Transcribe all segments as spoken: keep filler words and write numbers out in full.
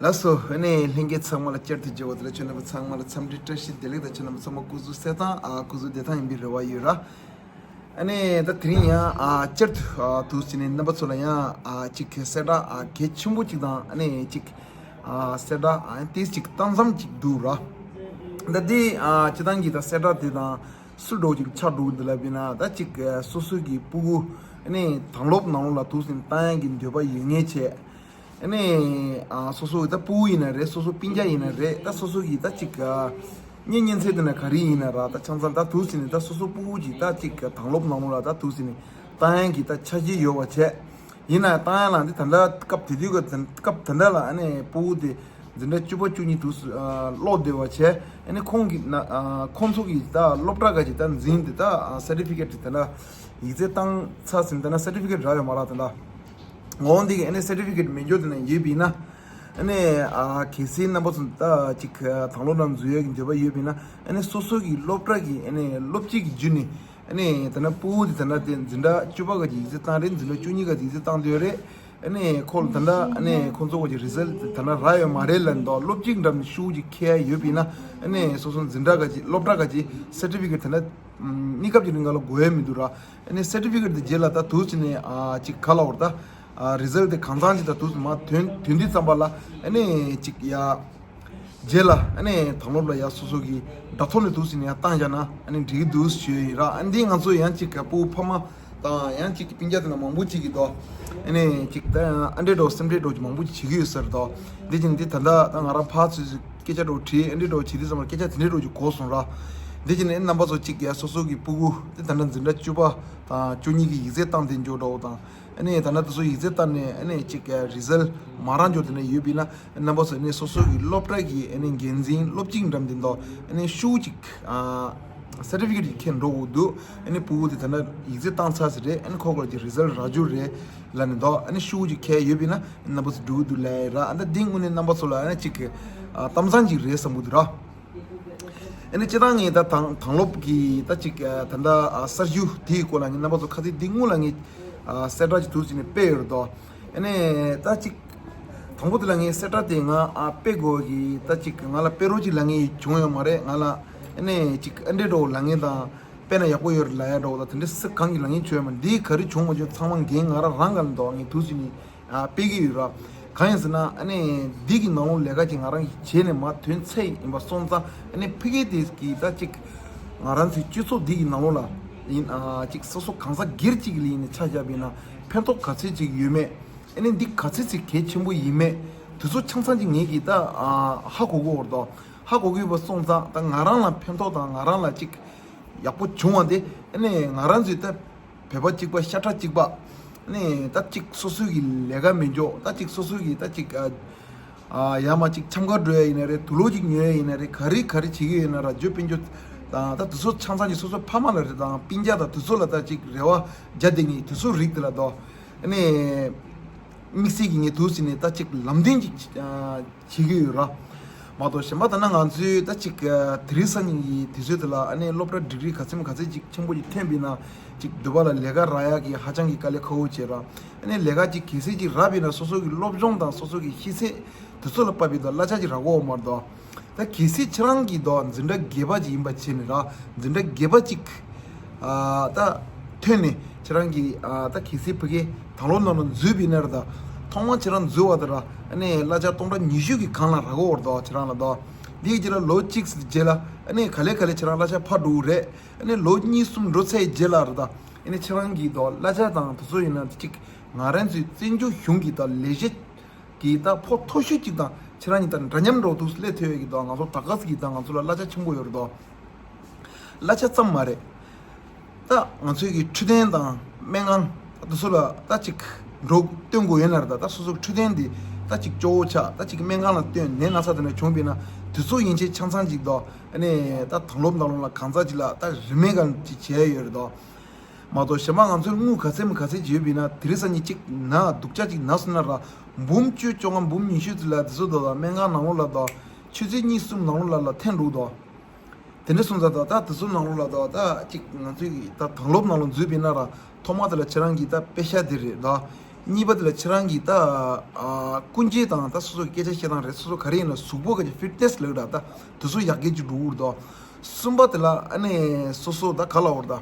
ལགས་སོ། ཨ་ནི་ལྷན་རྒྱས་ཚང་མ་ལ་བསྐྱར་དུ་མཇལ་བ་དེ་ལ་ཁྱོད་རྣམ་པ་ཚང་མ་ལ་འཚམས་འདྲི་བཀྲ་ཤིས་བདེ་ལེགས་དང་། ཁྱོད་རྣམ་པ་ཚང་མ་སྐུ་གཟུགས་གསལ་ཐང་། ཨ་སྐུ་གཟུགས་བདེ་ཐང་ཡིན་པའི་རེ་བ་ཡོད་ར། ཨ་ནི་ད་དེ་རིང་ཡང་ཨ་བསྐྱར་དུ་ཨ་དུས་ཚོད་ནས་རྣམ་པ་ཚོ་ལ་ཡང་ཨ་ཅིག་གསལ་བསྒྲགས་ཨ་གལ་ཆེན་པོ་ཅིག་དང་། ཨ་ནི་ཅིག་ཨ་གསལ་བསྒྲགས་ཨ་ཏིས་ཅིག་གཏམ་མཚམས་ཅིག་འདུག་ར། ད་འདི་ཨ་སྤྱི་བཏང་གི་ད་གསལ་བསྒྲགས་དེ་དང་སུ་འགྲོ་ཅིག་ཆགས་འགྲོ་གི་འདུག་ལབ་པ་ཡིན་ན། ད་ཅིག་ཨ་སོ་སོ་གི་སྤུ་གུ་ཨ་ནི་དང་སློབ་ནང་ལོགས་ལ་དུས་ཚོད་བཏང་ཡག་གི་འདོད་པ་ཡོད་མཁན་བྱས། ཨ་ནི་ཨ་སོ་སོ་གི་ད་སྤུ་གུ་ཡིན་ན་རེད། སོ་སོ་སྤུན་ཀྱག་ཡིན་ན་རེད། ད་སོ་སོ་གི་ད་ཅིག་ཨ་གཉེན་ཉེ་ཚན་དེ་ན་ག་རེ་ཡིན་ན་ར། ད་ཆང་ཚང་ད་དུས་ཚོད་ནས་ད་སོ་སོ་སྤུ་གུ་གི་ད་ཅིག་དང་སློབ་ནང་ལོགས་ལ་ད་དུས་ཚོད་ནས་བཏང་ཡག་གི་ད་ཆ་རྐྱེན་ཡོད་པ་བྱས། ཡིན་ན་བཏང་ཡག་ལ་འདི་ད་ལྟ་སྐབས་དེ་དུས་ཀྱི་སྐབས་ད་ལྟ་ལ་ཨ་ནི་སྤུ་གུ་དེ་འཛིན་གྲྭ་བཅུ་པ་བཅུ་གཉིས་དུས་སུ་ཨ་ཀློག་བསྡད་པ་བྱས། ཨ་ནི་ཁོང་གི་ན་ཨ་ཁོང་ཚོ་གི་ད་སློབ་གྲྭ་ག་ཅིག་ད་འཛིན་དེ་ད་ཨ་སར་ཊི་ཕི་ཀེཊ་དེ་ད་ཡིག་ཚད་བཏང་ཚར་ཟིན། ད་ན་སར་ཊི་ཕི་ཀེཊ་རག་ཡོད་མ་རག་ད་ད། འོང་འདི་གི་ཨ་ནི་སར་ཊི་ཕི་ཀེཊ་མེད་འཇོག་དེ་ན་ཡོད་པ་ཡིན་ན། ཨ་ནི་ཨ་གལ་སྲིད་རྣམ་པ་ཚོ་ད་ཅིག་དང་སློབ་ནང་འཛུལ་ཡག་གི་འདོད་པ་ཡོད་པ་ཡིན་ན། ཨ་ནི་སོ་སོ་གི་སློབ་གྲྭ་གི་ཨ་ནི་སློབ་སྤྱི་གི་བརྒྱུད་ནས། ཨ་ནི་ད་ན་སྤུ་གུ་དེ་ད་ན་དེ་འཛིན་གྲྭ་བཅུ་པ་ག་ཅིག་ཡིག་ཚད་བཏང་རེད། འཛིན་གྲྭ་བཅུ་གཉིས་ག་ཅིག་ཡིག་ཚད་བཏང་འདོད་རེད། ཨ་ནི་ཁོ་ལ་ད་ལྟ་ཨ་ནི་ཁོང་ཚོ་ག་ཅིག་རི་ཟལ་ཊི་ད་ལྟ་རག་ཡོད་མ་རེད་ལབ་འདུག་སློབ་སྤྱི་འགྲམ་ནས་ཤུགས་ཅིག་ཁྱེར་ཡ་ཡོད་པ་ཡིན་ན། ཨ་ནི་སོ་སོ་འཛིན་གྲྭ་ག་ཅིག་སློབ་གྲྭ་ག་ཅིག་སར་ཊི་ཕི་ཀེཊ་ད་ལྟ་གནས་སྐབས་ཀྱི་རིང་ག་ལ་དགོས་ཡ་མི་འདུག་ར། ཨ་ནི་སར་ཊི་ཕི་ཀེཊ་དེ་རྗེས་ལ་ད་དུས་ཚོད་ནས་ཨ་ཅིག་ག་ལ་བར་ད་ཨ་རི་ཟལ་ཊི་དེ་གང་ཚང་ཅིག་ད་དུས་ཚོད་མ་ཐོན་ཐོན་དུས་ཙམ་པ་ལ། ཨ་ནི་ཅིག་ཡ་རྗེས་ལ་ཨ་ནི་དང་སློབ་ལ་ཡ་སོ་སོ་གི་དྲ་ཐོག་ནས་དུས་ཚོད་ནས་ཡ་བཏང་བཞག་ན་ཨ་ནི་འགྲིག་གི་འདུག་ཞུ་ཡི་ར། ཨ་འདི་ང་ཚོ་ཡང་ཅིག་ག་སྤུ་གུ་ཕ་མ་དང་ཡང་ཅིག་སྤུན་ཀྱག་དེ་ན་མང་པོ་ཅིག་གིས་དོ། ཨ་ནི་ཅིག་ད་ཨ་འདྲས་འགྲོ་སེམས་ཁྲལ་འགྲོ་ཅིག་མང་པོ་ཅིག་བྱེད་ཀྱི་ཡོད་ས་རེད་དོ། འདི་ཅིག་འདི་ད་ལྟ་ད་ང་རང་ཕར་ཚུར་སྐད་ཆ་འགྲོ་དྲིས། ཨ་འདྲས་འགྲོ་བྱེད་དུས་ཙམ་པ་སྐད་ཆ་དེ་འདྲས་འགྲོ་ཅིག་གོ་སོང་ར། འདི་ཅིག་ནས་རྣམ་པ་ཚོ་ཅིག་ག་སོ་སོ་གི་སྤུ་གུ་དེ་ད་ལྟ་འཛིན་གྲྭ་བཅུ་པ་དང་བཅུ་གཉིས་ཀྱི་ཡིག་ཚད་བཏང་དེ་འཇོག་འདྲ་བོ་དང་། ཨ་ནི་ད་ལྟ་དེ་ཚོ་ཡིག་ཚད་བཏང་ནས་ཨ་ནི་ཅིག་ག་རི་ཟལ་ཊི་མ་རག་འཇོག་དེ་ནས་ཡོད་པ་ཡིན་ན། རྣམ་པ་ཚོ་ཨ་ནི་སོ་སོ་གི་སློབ་གྲྭ་གི་ཨ་ནི་འགན་འཛིན་སློབ་སྤྱི་འགྲམ་དེ་འདོ། ཨ་ནི་ཤུགས་ཅིག་ཨ་སར་ཊི་ཕི་ཀེཊ་ཅིག་ཁྱེར་འགྲོ་དགོས་འདུག་ཨ་ནི་སྤུ་གུ་དེ་ད་ལྟ་ཡིག་ཚད་བཏང་ཚར་ཟིན་རེད། ཨ་ནི་ཁོ་ག་ཅིག་རི་ཟལ་ཊི་རག་རྒྱུ་རེད་ལབ་ནས་འདོ། ཨ་ནི་ཤུགས་ཅིག་ཁྱེར་ཡོད་པ་ཡིན་ན་རྣམ་པ་ཚོ་འགྲོ་གི་འདུག་ལབ་ར། ཨ་ད་འདི་དངོས་གནས་རྣམ་པ་ཚོ་ལ་ཨ་ནི་ཅིག་ཨ་གཏམ་བཟང་ཅིག་རེད་བསམ་གི་འདུག་ར། ཨ་ནི་སྤྱིར་བཏང་ངས་ད་དང་དང་སློབ་ཀྱི་ད་ཅིག་ཨ་ད་ལྟ་ཨ་གསར་ཞུ་དེའི་སྐོར་ལ་ངས་རྣམ་པ་ཚོ་ཁ་སང་འདི་སྔོན་ལ་ངས་ཨ་གསལ་བསྒྲགས་ཅིག་དུས་ཚོད་ནས་སྤེལ་ཡོད་རེད་དོ། ཨ་ནི་ད་ཅིག་དང་པོ་དེ་ལ་ངས་གསལ་བསྒྲགས་དེ་ང་ཨ་སྤེལ་དགོས་ཀྱི་ད་ཅིག་ང་ལ་སྤེལ་རོགས་ཅིག་ལབ་མཁན་བྱུང་ཡོད་མ་རེད། ང་ལ་ཨ་ནི་ཅིག་ཨ་འདྲས་འགྲོ་ལབ་མཁན་དང་སྤེལ་ན་ཡག་པོ་ཡོད་རེད་ལབ་ཡ་འདྲ་བོ་དང་དེ་འདྲས་སུ་གང་གི་ལབ་མཁན་བྱུང་ཡོད་མ་རེད། འདི་ག་རེ་བྱུང་མ་བྱུང་ཚང་མ་འགན་ང་རང་རང་ག་ལ་འདུག་ངས་དུས་ཚོད་ནས་ཨ་སྤེལ་གྱི་ཡོད་ར། གང་ཡིན་ཟེར་ན་ཨ་ནི་འདི་གི་ནང་ལོགས་ལས་ཀ་ཅིག་ང་རང་གིས་བྱས་ནས་མར་ཐོན་ཚར་ཡིན་པ་སོང་ཙང་། ཨ་ནི་ཕ་གི་དེ་གི་ད་ཅིག་ང་རང་ཚོའི་སྤྱི་ཚོགས་འདི་གི་ནང་ལོགས་ལ་ཡིན་ཨ་ཅིག་སོ་སོ་གང་ཟག་སྒེར་གཅིག་ལ་ཡིན་ནས་ཆ་བཞག་པ་ཡིན་ན་ཕན་ཐོགས་ག་ཚད་ཅིག་ཡོད་མེད། ཨ་ནི་འདི་ག་ཚད་ཅིག་གལ་ཆེན་པོ་ཡིན་མེད། དེ་ཚོ་ཆ་ཚང་ཅིག་ངེད་ཀྱིས་ད་ཨ་ཧ་གོ་གི་ཡོད་རེད་དོ། ཧ་གོ་གི་ཡོད་པ་སོང་ཙང་ད་ང་རང་ལ་ཕན་ཐོགས་དང་ང་རང་ལ་ཅིག་ཡག་པོ་བྱུང་བ་དེ་ཨ་ནི་ང་རང་ཚོའི་ད་བོད་པ་གཅིག་པ་ཤ་ཁྲག་གཅིག་པ་ཨ་ནི་ད་གཅིག་སོ་སོའི་གི་ལས་ཀ་མི་འཇོག་ད་གཅིག་སོ་སོའི་གི་ད་གཅིག་ཨ་ཨ་ཡ་མ་གཅིག་འཆམ་ཁ་འགྲོ་ཡ་ཡིན་ན་རེད། དུག་ལོག་གཅིག་ཉོ་ཡ་ཡིན་ན་རེད། ག་རེ་ག་རེ་བྱེད་ཀྱི་ཡོད་ན་ར་ཇོ་དཔལ་འབྱོར་དང་ད་དེ་ཚོ་ཆ་ཚང་གི་སོ་སོ་ཕ་མ་ལ་རེད་དང་སྤུན་ཀྱག་དང་དེ་ཚོ་ལ་ད་གཅིག་རེ་བ་བརྒྱ་དེ་ངས་དེ་ཚོ་རིགས་དེ་ལ་དོ། ཨ་ནི་དམིགས་བསལ་གྱི་ངས་དུས་ཚོད་ནས་ད་ཅིག་ལམ་སྟོན་ཅིག་ཨ་བྱེད་ཀྱི་ཡོད་ར། མ་གཏོགས་གཞན་པ་ད་ན་ང་ཚོའི་ད་ཅིག་ཨ་དེ་རིང་སང་ཉིན་གྱི་དུས་ཚོད་དེ་ལ་ཨ་ནི་སློབ་གྲྭ་ཌིག་རི་ག་ཚོད་མ་ག་ཚོད་ཅིག་ཆེན་པོ་ཅིག་ཐོན་པ་ཡིན་ན་ཅིག་འདོད་པ་ལ་ལས་ཀ་རག་ཡག་གི་ཧ་ཅང་གི་དཀའ་ལས་ཁག་པོ་བྱེད་ར། ཨ་ནི་ལས་ཀ་ཅིག་གལ་སྲིད་ཅིག་རག་པ་ཡིན་ན་སོ་སོ་གི་སློབ་སྦྱོང་དང་སོ་སོ་གི་ཤེས་ཚད་དེ་ཚོ་ལ་དཔག་པའི་ད་གླ་ཆ་ཅིག་རག་གི་ཡོད་མ་རེད་དོ། ད་གལ་སྲིད་ཁྱེད་རང་གིས་དོ་འཛིན་གྲྭ་བརྒྱད་པ་ཅིག་ཡིན་པ་བྱས་ནས་ར། འཛིན་གྲྭ་བརྒྱད་པ་ཅིག་ཨ་ད་ཐོན་ནས་ཁྱེད་རང་གིས་ཨ་ད་གལ་སྲིད་ཕ་གིའི་དང་སློབ་ནང་ལ་འཛུལ་བ་ཡིན་ན་ར། ད་ཐོག་མར་ཁྱེད་རང་འཛུལ་བ་དེ་ར་ཨ་ནི་གླ་ཆ་སྟོང་ཕྲག་ཉི་ཤུ་གི་སྒང་ལ་རག་གི་ཡོད་རེད་དོ་ཁྱེད་རང་ལ་དོ། འདིའི་རྗེས་ལ་ལོ་གཅིག་རྗེས་ལ་ཨ་ནི་ག་ལེ་ག་ལེ་ཁྱེད་རང་གླ་ཆ་འཕར་འགྲོ་གི་རེད། ཨ་ནི་ལོ་གཉིས་གསུམ་འགྲོ་ཚར་རྗེས་ལ་ར་ད་ཨ་ནི་ཁྱེད་རང་གིས་དོ་གླ་ཆ་དང་དེ་ཚོ་ཡིན་ན་ཅིག་ང་རང་ཚོའི་བཙན་བྱོལ་གཞུང་གི་ད་ལས་གཞི་གི་ད་ཕོགས་མཐོ་ཤོས་ཅིག་དང་ཁྱེད་རང་གཉིས་ད་འདྲ་མཉམ་འགྲོ་འདུག་སླེབས་ཐུབ་ཡོད་ཀྱི་དང་། ང་ཚོ་ད་ག་ཟིག་གི་ད་ང་ཚོ་ལ་གླ་ཆ་ཆེན་པོ་ཡོད་རེད་དོ། གླ་ཆ་ཙམ་མ་རེད། ད་ང་ཚོའི་གི་འཕྲོད་བསྟེན་དང་སྨན་ཁང་ད་དེ་ཚོ་ལ་ད་ཅིག་འགྲོ་སྟོན་དགོས་ཡོད་ན་རེད། ད་ད་སོ་སོ་གི་འཕྲོད་བསྟེན་འདི་ད་ཅིག་སྐྱོ་བོ་ཆགས། ད་ཅིག་སྨན་ཁང་ལ་སྟོན་ནད་ན་ཚ་དེ་འདྲ་བྱུང་བ་ཡིན་ན་དེ་ཚོ་ཡན་ཆད་ཆ་ཚང་ཅིག་དོ། ཨ་ནི་ད་དང་སློབ་དང་སློབ་ལ་གང་ཟག་ཅིག་ལ་ད་རིན་མེད་ག་ཅིག་བྱས་ཡོད་རེད་དོ། མ་གཏོགས་གཞན་པ་ང་ཚོའི་དངུལ་ག་ཚད་མ་ག་ཚད་ཅིག་ཡོད་པ་ཡིན་ན་དེ་རིང་སང་ཉིན་གཅིག་ན་སྡུག་ཅག་ཅིག་ན་སོང་ན་ར་འབུམ་བཅུ་བཅོ་ལྔ་འབུམ་ཉི་ཤུ་ཙམ་ལ་དེ་ཚོ་དོ་ད་སྨན་ཁང་ནང་ལོགས་ལ་དོ་ཆུ་ཚོད་གཉིས་གསུམ་ནང་ལོགས་ལ་ལ་འཐེན་འགྲོ་དོ། དེ་འདྲ་སོང་ཙང་དོ་ད་དེ་ཚོ་ནང་ལོགས་ལ་དོ་ད་གཅིག་ང་ཚོའི་ད་དང་སློབ་ནང་ལོགས་འཛུལ་པ་ཡིན་ན་ར་ཐོག་མ་དེ་ལ་ཁྱེད་རང་གི་ད་པེ་ཤག་དེ་རེད་དོ། གཉིས་པ་དེ་ལ་ཁྱེད་རང་གིས་ད་ཨ་ཀུན་སྤྱོད་དང་ད་སོ་སོ་གི་སྐད་ཆ་བཤད་སྟངས་རེད། སོ་སོ་ག་རེ་ཡིན་ན་གཟུགས་པོ་ག་ཅིག་ཕིཊ་ནེས་ལབ་འདྲ་ད་དེ་ཚོ་ཡག་གེ་ཅིག་འགྲོ་གི་རེད་དོ། གསུམ་པ་དེ་ལ་ཨ་ནི་སོ་སོ་ད་ག་ལ་འོར་ད་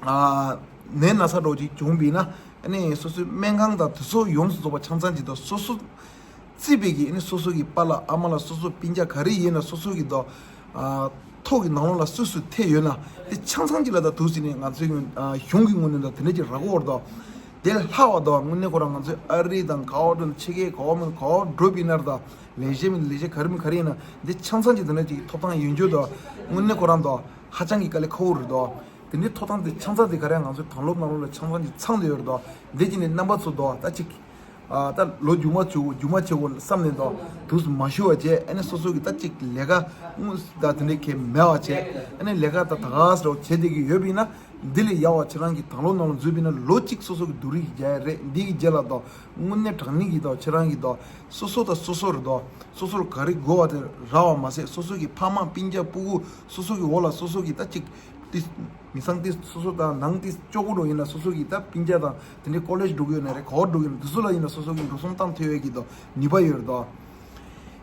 ཨ་ནད་ན་ཚ་འདྲ་ཅིག་བྱུང་བས་ན་ཨ་ནི་སོ་སོའི་སྨན་ཁང་དང་དེ་ཚོ་ཡོངས་སུ་རྫོགས་པ་ཆང་ཚང་ཅིག་དང་སོ་སོ་རྩིས་པའི་གི་ཨ་ནི་སོ་སོ་གི་པཱ་ལགས་ཨ་མ་ལགས་སོ་སོ་སྤུན་ཀྱག་ག་རེ་ཡིན་ན་སོ་སོ་གི་དོ། ཨ་ཐོག་གི་ནང་ལོགས་ལ་སུ་སུ་ཐེ་ཡོད་ན་དེ་ཆང་ཚང་གཅིག་ལ་ད་དུས་ཟིན་ནས་ང་ཚོའི་ཨ་གཞུང་གི་ངོས་ནས་ད་དེ་འདྲ་ཅིག་རག་གི་ཡོད་རེད་དོ། དེ་ལས་ལྷག་པ་དོ་དངོས་གནས་ཁོ་རང་ང་ཚོའི་ཨ་རི་དང་ག་བ་འགྲོ་ན་ཕྱི་རྒྱལ་ག་བ་མིན་ག་བ་འགྲོ་པ་ཡིན་ན་རེད་དོ། ལས་བྱེད་མིན་ལས་བྱེད་ག་རེ་མིན་ག་རེ་ཡིན་ན་འདི་ཆང་ཚང་གཅིག་དེ་འདྲ་ཅིག་ཐོབ་ཐང་ཡོད་རྒྱུ་དོ། དངོས་གནས་ཁོ་རང་དོ་ཧ་ཅང་གི་དཀའ་ལས་ཁག་པོ་རེད་དོ། དེ་འདྲའི་ཐོབ་ཐང་དེ་ཆང་ཚང་དེ་ག་རེ་ང་ཚོའི་དྭང་སློབ་ནང་ལོགས་ལ་ཆང་ཚང་གཅིག་ཚང་བསྡད་ཡོད་རེད་དོ། འདི་གཅིག་ནས་རྣམ་པ་ཚོ་དོ་ད་ཅིག་ཨ་ད་ལོ་རྒྱུས་མ་བྱེད་དགོས་རྒྱུས་མ་བྱེད་དགོས་བསམ་ནས་དོ། དུས་སུ་མ་ཞུ་བ་བྱས་ཨ་ནི་སོ་སོ་གི་ད་ཅིག་ལས་ཀ་དངོས་ད་དེ་འདྲའི་གལ་མེད་པ་བྱས་ཨ་ནི་ལས་ཀ་ད་ད་ག་ས་རུ་བྱེད་བསྡད་ཀྱི་ཡོད་པ་ཡིན་ན་འདི་ལས་ཡག་པ་ཁྱེད་རང་གི་དྭང་སློབ་ནང་ལ་འཛུལ་བ་ཡིན་ན་ལོ་གཅིག་སོ་སོ་གི་སྡུག་རུས་རྒྱག་ཡ་རེད། འདི་གི་རྗེས་ལ་དོ་དངོས་གནས་དྲང་གནས་ཀྱི་དོ་ཁྱེད་རང་གི་དོ་སོ་སོ་ད་སོ་སོ་རེད་དོ། སོ་སོར་ག་རེ་དགོས་པ་དེ་རག་པ་མ་ཟད་སོ་སོ་གི་ཕ་མ་སྤུན་ཀྱག་སྤུ་གུ་སོ་སོ་གི་འོག་ལ་སོ་སོ་གི་ད་ཅིག་ཏི་མི་ཚང་ཏི་སོ་སོ་དང་ནང་ཏི་ཅོག་པོ་འགྲོ་ཡིན་ན་སོ་སོ་གི་ད་སྤུན་ཀྱག་དང་དེ་འདྲའི་ཀོ་ལེཇ་འགྲོ་གི་ཡོད་ན་རེད། ག་བ་འགྲོ་གི་ཡོད་ན་དེ་ཚོ་ལ་ཡིན་ན་སོ་སོ་གི་འགྲོ་སོང་བཏང་ཐུབ་ཡས་ཀྱི་དོ་ནུས་པ་ཡོད་རེད་དོ།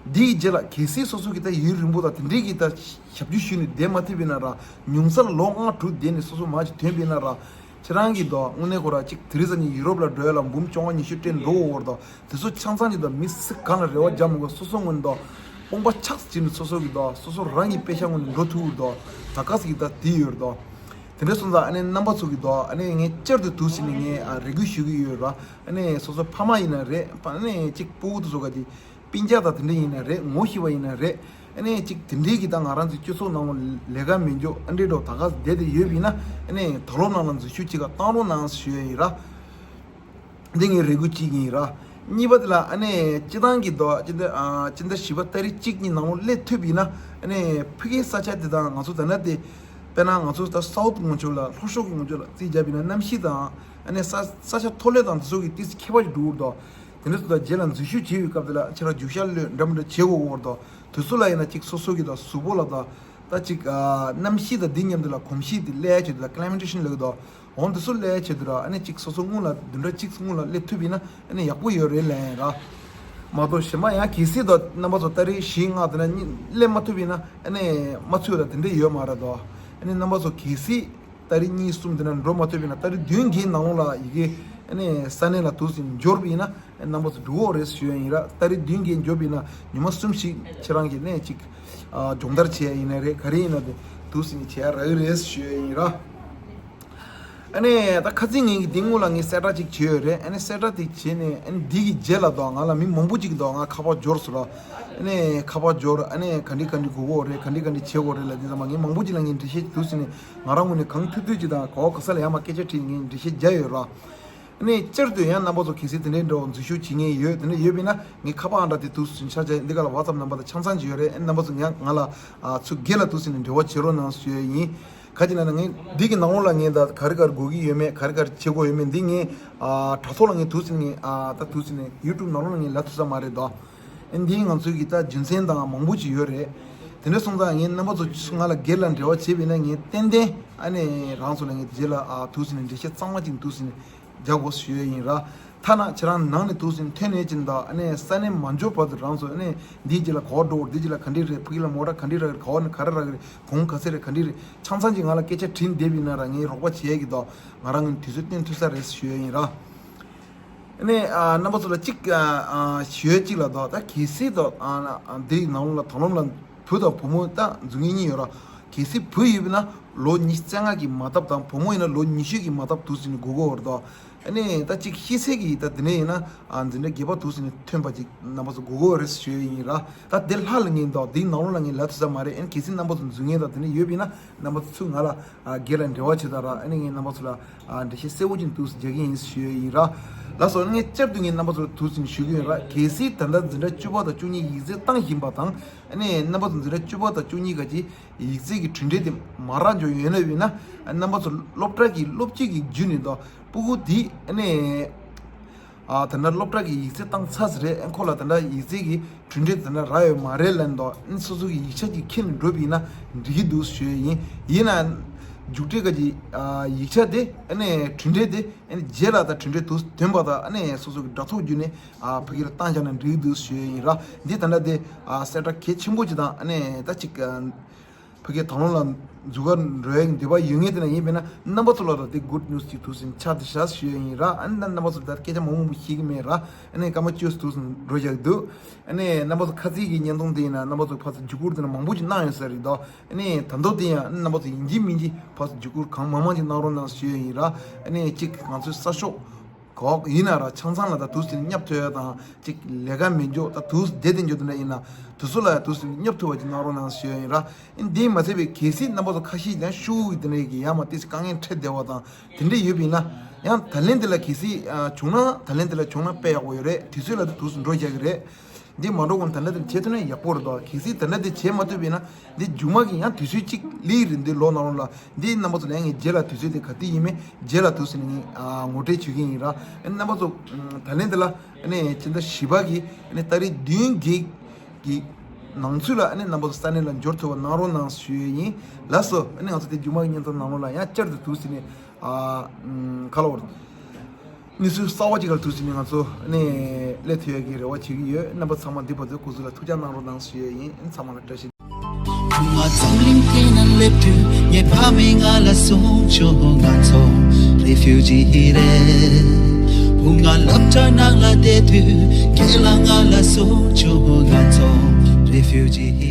འདིའི་རྗེས་ལ་གལ་སྲིད་སོ་སོ་གི་ད་ཡུན་རིང་པོ་དང་དེ་འདྲའི་གི་ད་ཞབས་ཞུ་ཞུས་ནས་བསྡད་མ་ཐུབ་པ་ཡིན་ན་ར་ཉུང་ས་ལོ་ལྔ་དྲུག་བསྡད་ནས་སོ་སོ་མ་ཅིག་ཐོན་པ་ཡིན་ན་ར་ཁྱེད་རང་གི་དོ་དངོས་གནས་ཁོ་ར་ཅིག་དེ་རིང་སང་ཉིན་ཡུ་རོབ་ལ་འགྲོ་ཡ་ལ་འབུམ་བཅོ་ལྔ་ཉི་ཤུ་སྤྲད་འགྲོ་འོར་དོ། དེ་ཚོ་ཆང་ཚང་གི་དང་མི་སུ་གང་ལ་རེ་བ་རྒྱག་མི་དགོས། སོ་སོ་ངོས་ནས་དང་དཔུང་པ་ཆགས་སུ་བྱས་ནས་སོ་སོ་གི་དང་སོ་སོ་རང་གི་པེ་ཤ་ངོས་ནས་འགྲོ་ཐུབ་ཀྱི་དང་ད་ག་ཟེ་གི་ད་དེ་ཡོད་རེད་དོ། དེ་འདྲ་སོང་ཙང་ཨ་ནི་རྣམ་པ་ཚོ་གི་དང་ཨ་ནི་ངས་བསྐྱར་དུ་དུས་ཟིན་ནས་ངས་ཨ་རེ་སྐུལ་ཞུ་གི་ཡོད་ར། ཨ་ནི་སོ་སོ་ཕ་མ་ཡིན་ན་རེད་ཨ་ནི་གཅིག་སྤུ་གུ་དེ་ཚོ་ག་གི་སྤུན་ཀྱག་དང་དེ་འདྲ་ཡིན་ན་རེད་ངོ་ཤེས་པ་ཡིན་ན་རེད། ཨ་ནི་གཅིག་དེ་འདྲའི་གི་ད་ང་རང་ཚོའི་སྤྱི་ཚོགས་ནང་ལ་ལས་ཀ་མེད་འཇོག་ཨ་འདྲའི་འགྲོ་ད་ག་ཟེ་བསྡད་དེ་ཡོད་པ་ཡིན་ན་ཨ་ནི་ད་ལོ་ནང་ལ་འཛུལ་ཞུགས་གཅིག་ག་བཏང་རོགས་གནང་ཞུ་ཡ་ཡིན་ར། འདི་ངའི་རེ་སྐུལ་གཅིག་ཡིན་ར། གཉིས་པ་དེ་ལ་ཨ་ནི་སྤྱི་བཏང་གི་དོ་སྤྱི་ཟླ་ཨ་སྤྱི་ཟླ་བཞི་པ་ཏ་རིག་གཅིག་གཉིས་ནང་ལོགས་སླེབས་ཐུབ་ཡིན་ན་ཨ་ནི་ཕ་གིའི་ས་ཆ་དེ་དང་ང་ཚོ་ད་ལྟ་དེ་དཔེར་ན་ང་ཚོ་ད་སའུ་ཐི་ངོས་ཕྱོགས་ལ་ལྷོ་ཕྱོགས་ཀྱི་ངོས་ཕྱོགས་ལ་རྩིས་བརྒྱབ་ཡིན་ན་གནམ་གཤིས་དང་ཨ་ནི་ས་ས་ཆ་མཐོ་ལོས་དང་དེ་ཚོ་གི་ཏིས་ཁྱད་པར་ཞིག་འགྲོ་གི་འདུག་དེ་འདྲ་སོང་ཙང་རྗེས་ལ་འཛུལ་ཞུགས་བྱེད་པའི་སྐབས་དེ་ལ་ཁྱེད་རང་རྒྱུག་ཤར་གློད་འདྲ་མི་འདྲ་བྱེད་དགོས་ཀྱི་འདུག་དེ་ཚོ་ལ་ཡིན་ན་གཅིག་སོ་སོ་གི་དང་གཟུགས་པོ་ལ་དང་ད་གཅིག་ཨ་གནམ་གཤིས་དང་འདི་མཉམ་དུ་ལ་གོམས་གཤིས་དེ་སླེབས་ཡ་ཆེད་དུ་ལ་ཀླའི་མེ་ཊེ་ཤན་ལབ་ཀྱི་འདུག་འོང་དེ་ཚོ་སླེབས་ཡ་ཆེད་དུ་ར་ཨ་ནི་གཅིག་སོ་སོ་སྔོན་ལ་བདུན་ཕྲག་གཅིག་སྔོན་ལ་སླེབས་ཐུབ་ཡིན་ན་ཨ་ནི་ཡག་པོ་ཡོད་རེད་ལབ་ཡིན་ར། མ་གཏོགས་གཞན་པ་ཡང་གལ་སྲིད་དོ་རྣམ་པ་ཚོ་ཏ་རིག་བཞི་ལྔ་དེ་ན་གཉིས་སླེབས་མ་ཐུབ་ཡིན་ན་ཨ་ནི་མ་ཚུད་ལ་དེ་འདྲ་ཡོད་མ་རེད་དོ། ཨ་ནི་རྣམ་པ་ཚོ་གལ་སྲིད་ཏ་རིག་གཉིས་གསུམ་དེ་ན་འགྲོ་མ་ཐུབ་ཡིན་ན་ཏ་རིག་བདུན་བརྒྱད་ནང་ལོགས་ལ་ཡི་གེ་ཨ་ནི་ས་གནས་ལ་དུས་ཟིན་འབྱོར་བ་ཡིན་ན་ཨ་ནི་རྣམ་པ་ཚོ་འགྲོ་གི་རེད་ཞུ་ཡ་ཡིན་ར། ཏ་རིག་བདུན་བརྒྱད་འབྱོར་བ་ཡིན་ན་ཉི་མ་གསུམ་ཞིག་ཁྱེད་རང་གི་གནས་གཅིག་ཨ་སྦྱོང་བརྡར་བྱེད་ཡ་ཡིན་ན་རེད་ག་རེ་ཡིན་ན་དེ་དུས་ཟིན་བྱེད་ཡ་རག་གི་རེད་ཞུ་ཡ་ཡིན་ར། ཨ་ནི་ད་ཁ་སང་ངས་ཀྱི་འདི་སྔོན་ལ་ངས་གསལ་བསྒྲགས་ཅིག་བྱས་ཡོད་རེད། ཨ་ནི་གསལ་བསྒྲགས་དེ་བྱས་ནས་ཨ་ནི་འདི་གི་རྗེས་ལ་དང་ང་ལ་མི་མང་པོ་ཅིག་གིས་དང་ང་ཁ་པར་འབྱོར་སོང་ར། ཨ་ནི་ཁ་པར་འབྱོར་ཨ་ནི་ག་འདྲི་ག་འདྲི་དགོས་ཀྱི་ཡོད་རེད་ག་འདྲི་ག་འདྲི་བྱེད་དགོས་རེད་ལབ་དུས་ཙམ་པ་ངས་མང་པོ་ཅིག་ལ་ངས་འགྲེལ་བཤད་དུས་ཟིན་ནས་ང་རང་ངོས་ནས་གང་ཐུབ་ཐུབ་ཅིག་དང་ག་བ་ག་ས་ལ་ཡར་མར་སྐད་ཆ་དྲིས་ངས་འགྲེལ་བཤད་རྒྱག་ཡོད་ར། ཨ་ནི་བསྐྱར་དུ་ཡང་རྣམ་པ་ཚོ་གལ་སྲིད་དེ་འདྲའི་འདྲ་བོ་འཛུལ་ཞུགས་བྱེད་མཁན་ཡོད་དེ་འདྲ་ཡོད་པ་ཡིན་ན་ངས་ཁ་པར་ཨང་གྲངས་དེ་དུས་ཟིན་ཆ་བྱས་འདི་ག་ལ་ཝ་ཙབ་ནམ་བར་དང་ཆ་ཚང་ཅིག་ཡོད་རེད། ཨ་ནི་རྣམ་པ་ཚོ་ཡང་ང་ལ་ཨ་ཚུར་སྒེར་ལ་དུས་ཟིན་ནས་འབྲེལ་བ་བྱེད་རོགས་གནང་ཞུ་ཡ་ཡིན། ག་ཅི་ན་ན་ངས་འདི་གི་ནང་ལོགས་ལ་ངས་ད་ག་རེ་ག་རེ་དགོས་ཀྱི་ཡོད་མེད་ག་རེ་ག་རེ་བྱེད་དགོས་ཡོད་མེད་འདི་ངས་ཨ་དྲ་ཐོག་ལ་ངས་དུས་ཟིན་ངས་ཨ་ད་དུས་ཟིན་ནས་ཡུ་ཊུབ་ནང་ལོགས་ལ་ངས་ལབ་ཐུབ་ས་མ་རེད་དོ། ཨ་འདི་ང་ཚོའི་གི་ད་རྒྱུ་མཚན་དང་མང་པོ་ཅིག་ཡོད་རེད། དེ་འདྲ་སོང་ཙང་ངས་རྣམ་པ་ཚོ་ང་ལ་སྒེར་ལ་འབྲེལ་བ་བྱེད་པ་ཡིན་ན་ངས་ཏན་ཏན་ཨ་ནི་རང་ཚོ་ལ་ངས་རྗེས་ལ་ཨ་དུས་ཟིན་ནས་འགྲེལ་བཤད་གཙང་མ་ཅིག་དུས་ཟིན་ནས་རྒྱག་དགོས་ཞུ་ཡས་ཡིན་ར། ཐ་ན་ཁྱེད་རང་ནང་ནས་དུས་ཟིན་ཐོན་ནས་ཅིན་ད་ཨ་ནི་ས་གནས་མ་འབྱོར་བར་དུ་རང་ཚོ་ཨ་ནི་འདིའི་རྗེས་ལ་ག་བ་འགྲོ་འདིའི་རྗེས་ལ་ག་འདྲི་རེད། ཕ་གི་ལ་མོ་ཊ་ག་འདྲི་རག་ག་བ་ནས་ག་རེ་རག་རེད། གོང་ག་ཚད་རེད། ག་འདྲི་རེད། ཆང་ཚང་ཅིག་ང་ལ་སྐད་ཆ་དྲིས་བསྡད་པ་ཡིན་ན་ར་ངས་རོགས་པ་བྱེད་ཡས་ཀྱི་དོ་ང་རང་ངོས་ནས་དུས་ཚོད་བཏོན་ཐུབ་ས་རེད་ཞུ་ཡས་ཡིན་ར། ཨ་ནི་ཨ་རྣམ་པ་ཚོ་ལ་གཅིག་ཨ་ཨ་ཞུ་ཡས་གཅིག་ལ་དོ་ད་གལ་སྲིད་དོ་ཨ་ཨ་འདིའི་ནང་ལོགས་ལ་དང་བླངས་ལ་བུ་དང་བུ་མོ་ད་འཛུལ་མཁན་གཉིས་ཡོད་ར། གལ་སྲིད་བུ་ཡོད་པ་ན་ལོ་ཉི་ཤུ་རྩ་ལྔ་གི་མ་བཏབ་དང་བུ་མོ་ཡིན་ན་ལོ་ཉི་ཤུ་གི་མ་བཏབ་དུས་ཟིན་ནས་དགོས་ཀྱི་ཡོད་རེད་དོ། ཨ་ནི་ད་གཅིག་ཤེས་ཚད་ཀྱི་ད་དེ་ནས་ཡིན་ན་ཨ་འཛིན་གྲྭ་བརྒྱད་པ་དུས་ཟིན་ནས་ཐོན་པ་ཅིག་རྣམ་པ་ཚོ་དགོས་ཀྱི་ཡོད་རེད་ཞུ་ཡས་ཡིན་ར། ད་དེ་ལྷག་ལ་ངས་འདུག་འདིའི་ནང་ལོགས་ལ་ངས་ལབ་ཐུབ་ས་མ་རེད། ཨ་ནི་གལ་སྲིད་རྣམ་པ་ཚོ་འཛུལ་མཁན་དང་དེ་འདྲ་ཡོད་པ་ཡིན་ན་རྣམ་པ་ཚོ་ཚུར་ང་ལ་ཨ་སྒེར་ལ་འབྲེལ་བ་བྱེད་དང་ར། ཨ་ནི་ངས་རྣམ་པ་ཚོ་ལ་ཨ་འགྲེལ་བཤད་གསལ་པོ་ཅིག་འདུག་སེ་རྒྱག་གི་ཡིན་ཞུ་ཡས་ཡིན་ར། ལགས་སོ། ཨ་ནི་ངས་བསྐྱར་དུ་ངས་རྣམ་པ་ཚོ་ལ་དུས་ཟིན་ཞུ་གི་ཡིན་ར། གལ་སྲིད་ད་ལྟ་འཛིན་གྲྭ་བཅུ་པ་དང་བཅུ་གཉིས་ཡིག་ཚད་བཏང་བཞིན་པ་དང་ཨ་ནི་རྣམ་པ་ཚོ་འཛིན་གྲྭ་བཅུ་པ་དང་བཅུ་གཉིས་ག་གི་ཡིག་ཚད་ཀྱི་གྲུབ་འབྲས་དེ་མ་རག་འཇོག་ཡོད་ན་ཡིན་ན་ཨ་རྣམ་པ་ཚོ་སློབ་གྲྭ་གི་སློབ་སྤྱི་གི་བརྒྱུད་ནས་དང་སྤུ་གུ་དེ་ཨ་ནི། ཨ་ད་ལྟ་སློབ་གྲྭ་གི་ཡིག་ཚད་བཏང་ཚར་ཟིན་རེད། ཨ་ཁོ་ལ་ད་ལྟ་ཡིག་ཚད་ཀྱི་གྲུབ་འབྲས་ད་ལྟ་རག་ཡོད་མ་རེད་ལབ་འདུག་ཨ་ནི་སོ་སོ་གི་ཡིག་ཆ་ཅིག་འཁྱེར་ནས་འགྲོ་བ་ཡིན་ན་འགྲིག་གི་འདུག་ཞུ་ཡས་ཡིན། ཡིན་ན་ མཇུག་འབྲས་ཀྱི་ཡིག་ཆ་དེ་ཨ་ནི་གྲུབ་འབྲས་དེ་ཨ་ནི་རྗེས་ལ་ད་གྲུབ་འབྲས་དུ་ཐོན་པ་དང་ཨ་ནི་སོ་སོ་གི་དྲ་ཐོག་བརྒྱུད་ནས་ཕ་གིར་བཏང་བཞག་ན་འགྲིག་འདུག་ཞུ་ཡ་ཡིན་ར། འདི་ད་ལྟ་དེ་གསལ་བསྒྲགས་གལ་ཆེན་པོ་ཅིག་དང་ཨ་ནི་ད་ཅིག་ཕ་གིའི་དང་བླངས་ལ་འཛུགས་ག་འགྲོ་ཡ་འདོད་པ་ཡོད་ངེས་དེ་ན་ཡིན་པས་ན་རྣམ་པ་ཚོ་ལ་ད་དེ་good news་ཅིག་ཐུགས་སེམས་ཆགས་བསྡད་ཤག་ཞུ་ཡ་ཡིན་ར། ཨ་ནི་ད་རྣམ་པ་ཚོ་ད་སྐད་ཆ་མང་པོ་ཤེས་ཀྱི་མེད་ར། ཨ་ནི་སྐར་མ་བཅུ་ཐུགས་སེམས་འགྲོ་བཞག་གི་འདུག་ཨ་ནི་རྣམ་པ་ཚོ་ཁ་ཚིག་གི་བརྙན་ཐུང་དེ་ཡིན་ན་རྣམ་པ་ཚོ་ཕར་ཚུར་བརྒྱུད་བསྐུར་དེ་ན་མང་པོ་ཅིག་གནང་ཡོད་ས་རེད་དོ། ཨ་ནི་ད་མདོ་དེ་ཡང་ཨ་ནི་རྣམ་པ་ཚོ་ཡིན་གཅིག་མིན་གཅིག་ཕར་ཚུར་བརྒྱུད་བསྐུར་གང་མང་མང་ཅིག་གནང་རོགས་གནང་ཞུ་ཡ་ཡིན་ར། ཨ་ནི་གཅིག་ང་ཚོའི་གསར་ཤོག་གོག་ཡིན་ན་ར་ཆང་ཚང་ལ་ད་དུས་སུ་བསྙབ་ཐུབ་ཡ་དང་གཅིག་ལས་ཀ་མེད་འཇོག་ད་དུས་སུ་བསྡད་དེ་འཇོག་དེ་འདྲ་ཡིན་ན་དུས་སུ་ལ་ཡ་དུས་སུ་བསྙབ་ཐུབ་པ་ཅིག་གནང་རོགས་གནང་ཞུ་ཡ་ཡིན་ར། ཨ་ནི་དེ་མ་ཚད་པའི་གལ་སྲིད་རྣམ་པ་ཚོ་ཁ་ཤས་ཀྱང་ཤུགས་ཀྱི་དེ་འདྲ་ཡི་གི་ཡ་མ་དེ་ཚོ་དཀའ་ངལ་འཕྲད་བསྡད་པ་དང་དེ་འདྲ་ཡོད་པ་ཡིན་ན་ཡང་ད་ལན་དེ་ལ་གལ་སྲིད་བྱུང་ན་ད་ལན་དེ་ལ་བྱུང་ན་དཔེ་ཡག་པོ་ཡོད་རེད། དུས་ཚོད་ལ་དེ་དུས་སུ་འགྲོ་རྒྱག་གི་རེད། འདི་མ་འགྲོ་གོང་ད་ལྟ་དེ་བྱེད་ཐུབ་ན་ཡག་པོ་རེད་དོ། གལ་སྲིད་ད་ལྟ་དེ་བྱེད་མ་ཐུབ་པ་ཡིན་ན་འདི་མཇུག་མ་གི་ཡང་དུས་ཚོད་གཅིག་སླེབས་རེད། འདི་ལོ་ནང་ལོགས་ལ་འདི་རྣམ་པ་ཚོ་ལ་ངས་རྗེས་ལ་དུས་ཚོད་དེ་ག་དུས་ཡིན་མིན་རྗེས་ལ་དུས་སུ་ངས་ངོ་སྤྲོད་བྱེད་ཀྱི་ཡིན་ར། རྣམ་པ་ཚོ་ད་ལན་དེ་ལ་ནས་ཕྱི་ཟླ་བཞི་པ་གི་ནས་ཏ་རིག་བདུན་བརྒྱད་ཀྱི་ནང་ཚུད་ལ་ནས་རྣམ་པ་ཚོ་ས་གནས་ལ་འབྱོར་ཐུབ་པ་གནང་རོགས་གནང་ཞུ་ཡས་ཡིན་ལགས་སོ། ནས་ང་ཚོ་དེ་མཇུག་མ་གི་བརྙན་ཐུང་ནང་ལོགས་ལ་ཡང་བསྐྱར་དུ་དུས་སུ་ནས་ཨ་ཁ་ལོ་བར། གནས་ཚུལ་གསར་བ་ཅིག་ལ་དུས་སུ་ནས་ང་ཚོ་ནས་སླེབས་ཐུབ་ཡ་གི་རེ་བ་བྱེད་ཀྱི་ཡོད། རྣམ་པ་ཚང་མ་འདི་བར་དུ་སྐུ་གཟུགས་ལ་ཐུགས་ཅག་གནང་རོགས་གནང་ཞུ་ཡས་ཡིན། ཚང་མ་ལ་བཀྲ་ཤིས། བུ་ང་འཛམ་གླིང་སྟེང་ན་སླེབས་དུས་ངའི་ཕ་མས་ང་ལ་གསུངས་བྱུང་ང་ཚོ་རེ་ཕིའུ་ཇི་རེད། བུ་ང་སློབ་གྲྭ་ནང་ལ་བསྡད་དུས་ཁྱེད་ལ་ང་ལ་གསུངས་བྱུང་ང་ཚོ་རེ་ཕིའུ་ཇི།